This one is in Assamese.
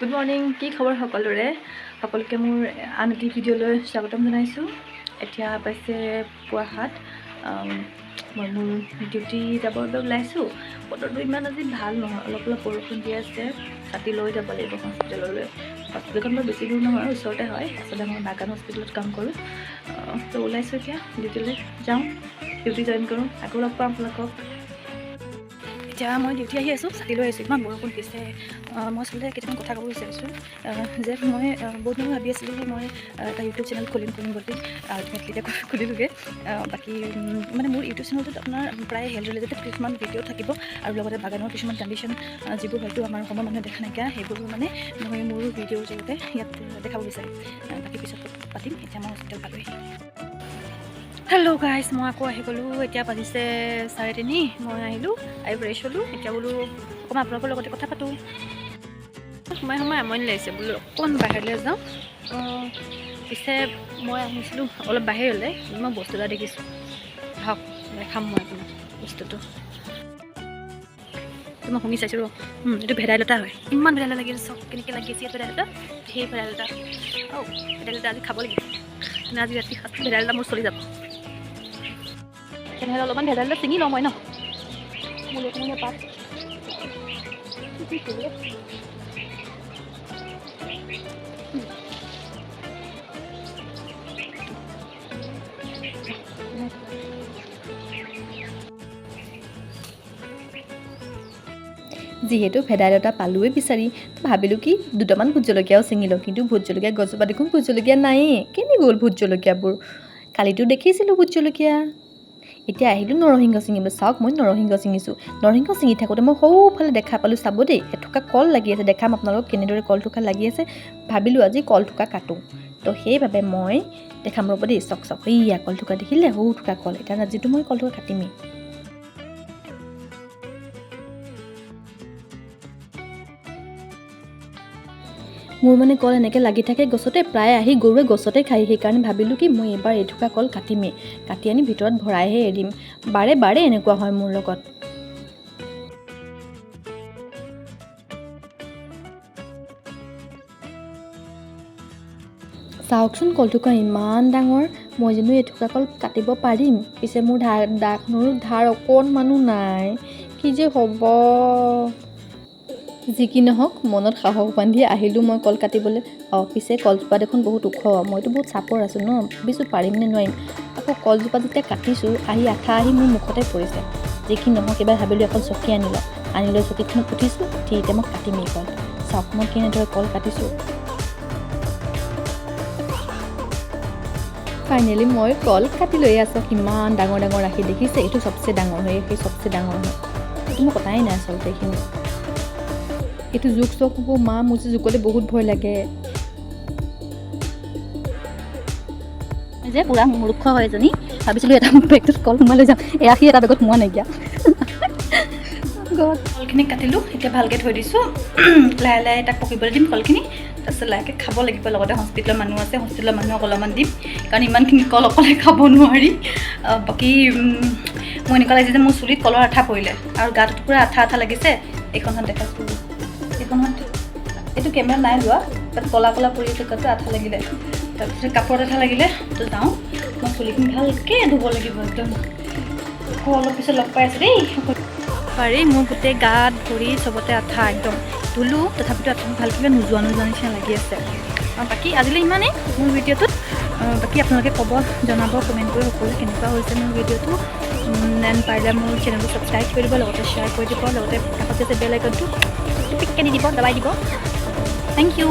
Good morning. কি খবৰ সকলোৰে? সকলোকে মোৰ আন এটি ভিডিঅ'লৈ স্বাগতম জনাইছোঁ। এতিয়া পাইছে পুৱা 7। মই মোৰ ডিউটি যাবৰ বাবে ওলাইছোঁ। বতৰটো ইমান আজি ভাল নহয়, অলপ অলপ বৰষুণ দি আছে। ছাতি লৈ যাব লাগিব হস্পিটেললৈ। হস্পিটেলখন বাৰু বেছি দূৰ নহয়, ওচৰতে হয়। আচলতে মই বাগান হস্পিটেলত কাম কৰোঁ। তো ওলাইছোঁ, এতিয়া ডিউটিলৈ যাওঁ, ডিউটি জইন কৰোঁ। আকৌ লগ পাম আপোনালোকক। এতিয়া মই ডিউটি আহি আছোঁ, ছাতি লৈ আহিছোঁ। ইমান বৰষুণ দিছে। মই আচলতে কেইটামান কথা ক'ব বিচাৰিছোঁ যে মই বহুত দিন ভাবি আছিলোঁ যে মই এটা ইউটিউব চেনেল খুলিম খুলিম বুলি, আল্টিমেটলি এতিয়া খুলিলোগৈ। বাকী মানে মোৰ ইউটিউব চেনেলটোত আপোনাৰ প্ৰায় হেল্থ ৰিলেটেড কিছুমান ভিডিঅ' থাকিব আৰু লগতে বাগানৰ কিছুমান কণ্ডিশ্যন, যিবোৰ হয়তো আমাৰ অসমৰ মানুহে দেখা নাইকিয়া, সেইবোৰ মানে মই মোৰ ভিডিঅ'ৰ জৰিয়তে ইয়াত দেখাব বিচাৰিম। বাকী পিছত পাতিম। এতিয়া মই হস্পিটেল পালোহি। হেল্ল' গাইজ, মই আকৌ আহি গ'লোঁ। এতিয়া বাজিছে 3:30। মই আহিলোঁ, আহি ফ্ৰেছ হ'লোঁ। এতিয়া বোলো অকণমান আপোনালোকৰ লগতে কথা পাতোঁ। সোমাই সোমাই আমনি লাগিছে, বোলো অকণমান বাহিৰলৈ যাওঁ। পিছে মই আহিছিলোঁ অলপ বাহিৰলৈ, মই বস্তু এটা দেখিছোঁ। আহক, দেখাম মই আপোনাক বস্তুটো। মই শুঙি চাইছোঁ ৰ। এইটো ভেদাইলতা হয়। ইমান ভেদাইলতা লাগি আছে, চাওক কেনেকৈ লাগি আছে ইয়াত ভেদাইলতা। সেই ভেদাইলতা, অঁ, ভেদাইলতা আজি খাব লাগিব। মানে আজি ৰাতি সাজটো ভেদাইলতা মোৰ চলি যাব। তেনেহ'লে অলপমান ভেদাইলতা ছিঙি লওঁ মই ন। মোৰ মানে পাত কি কৰিলে। যিহেতু ভেদাইলতা পালোৱেই বিচাৰি, তো ভাবিলোঁ কি দুটামান ভোট জলকীয়াও ছিঙি লওঁ। কিন্তু ভোট জলকীয়া গছজোপা দেখোন ভোট জলকীয়া নায়েই। কেনি গ'ল ভোট জলকীয়াবোৰ? কালিতো দেখিছিলোঁ ভোট জলকীয়া। এতিয়া আহিলোঁ নৰসিংহ ছিঙিবলৈ। চাওক, মই নৰসিংহ ছিঙিছোঁ। নৰসিংহ ছিঙি থাকোঁতে মই সৌফালে দেখা পালোঁ, চাব দেই, এথোকা কল লাগি আছে। দেখাম আপোনালোকক কেনেদৰে কল থোকা লাগি আছে। ভাবিলোঁ আজি কল থোকা কাটোঁ, তো সেইবাবে মই দেখাম, ৰ'ব দেই। চাওক চাওক, এইয়া কল থোকা দেখিলে, সৌ থোকা কল। এতিয়া আজিতো মই কল থোকা কাটিমেই। মোৰ মানে কল এনেকৈ লাগি থাকে গছতে, প্ৰায় আহি গৰুৱে গছতে খায়। সেইকাৰণে ভাবিলোঁ কি মই এইবাৰ এথোকা কল কাটিমেই, কাটি আনি ভিতৰত ভৰাইহে এৰিম। বাৰে বাৰে এনেকুৱা হয় মোৰ লগত। চাওকচোন, কলথোকা ইমান ডাঙৰ। মই জানো এথোকা কল কাটিব পাৰিম? পিছে মোৰ ধাৰ দাখনৰো ধাৰ অকণমানো নাই, কি যে হ'ব। যি কি নহওক, মনত সাহস বান্ধি আহিলোঁ মই কল কাটিবলৈ। অঁ, পিছে কলজোপা দেখোন বহুত ওখ, মইতো বহুত চাপৰ আছোঁ ন, ভাবিছোঁ পাৰিম নে নোৱাৰিম। আকৌ কলজোপা যেতিয়া কাটিছোঁ, আহি আঠা আহি মোৰ মুখতে পৰিছে। যি কি নহওক, এইবাৰ ভাবিলোঁ এখন চকী আনি লওঁ। আনি লৈ চকীখনত উঠিছোঁ, উঠি এতিয়া মই কাটিমেই কল। চাওক মই কেনেদৰে কল কাটিছোঁ। ফাইনেলি মই কল কাটি লৈ আছোঁ। কিমান ডাঙৰ ডাঙৰ ৰাখি দেখিছে। এইটো চবচে ডাঙৰ হয়, সেই চবচে ডাঙৰ হয়। এইটো মই কটাই নাই আচলতে এইখিনি। এইটো জোক চোক হ'ব মা, মোৰ যে জোকলৈ বহুত ভয় লাগে। যে পূৰা মূৰ্খ হয় এজনী। ভাবিছিলোঁ এটা বেগটোত কল সোমাই লৈ যাম, এআশী এটা বেগত সোমোৱা নাইকিয়া। কলখিনি কাটিলোঁ, এতিয়া ভালকৈ থৈ দিছোঁ। লাহে লাহে তাক পকিবলৈ দিম কলখিনি, তাৰপিছত লাহেকৈ খাব লাগিব। লগতে হস্পিটেলৰ মানুহ আছে, হস্পিটেলৰ মানুহক অলপমান দিম, কাৰণ ইমানখিনি কল অকলে খাব নোৱাৰি। বাকী মোৰ এনেকুৱা লাগিছে যে মোৰ চুলিত কলৰ আঠা পৰিলে আৰু গাটোত পূৰা আঠা আঠা লাগিছে। এইখন হাত দেখাইছোঁ, এইখন হাত এইটো কেমেৰা নাই লোৱা, তাত ক'লা ক'লা পৰি আছে, গাটো আঠা লাগিলে। তাৰপিছত কাপোৰত আঠা লাগিলে। তো যাওঁ, মই চুলিখিনি ভালকৈ ধুব লাগিব একদম। আকৌ অলপ পিছত লগ পাই আছোঁ দেই। পাৰি মোৰ গোটেই গাত ভৰি চবতে আঠা একদম। ধুলোঁ, তথাপিতো আঠা ভালকৈ কিবা নোযোৱা নোযোৱা নিচিনা লাগি আছে। বাকী আজিলৈ ইমানেই মোৰ ভিডিঅ'টোত। বাকী আপোনালোকে ক'ব, জনাব কমেণ্ট কৰি সকলোৱে কেনেকুৱা হৈছে মোৰ ভিডিঅ'টো। এণ্ড পাৰিলে মোৰ চেনেলটো ছাবস্ক্ৰাইব কৰি দিব, লগতে শ্বেয়াৰ কৰি দিব, লগতে কাষত যে বেল আইকনটো টিপিককৈ দি দিব, দবাই দিব। Thank you.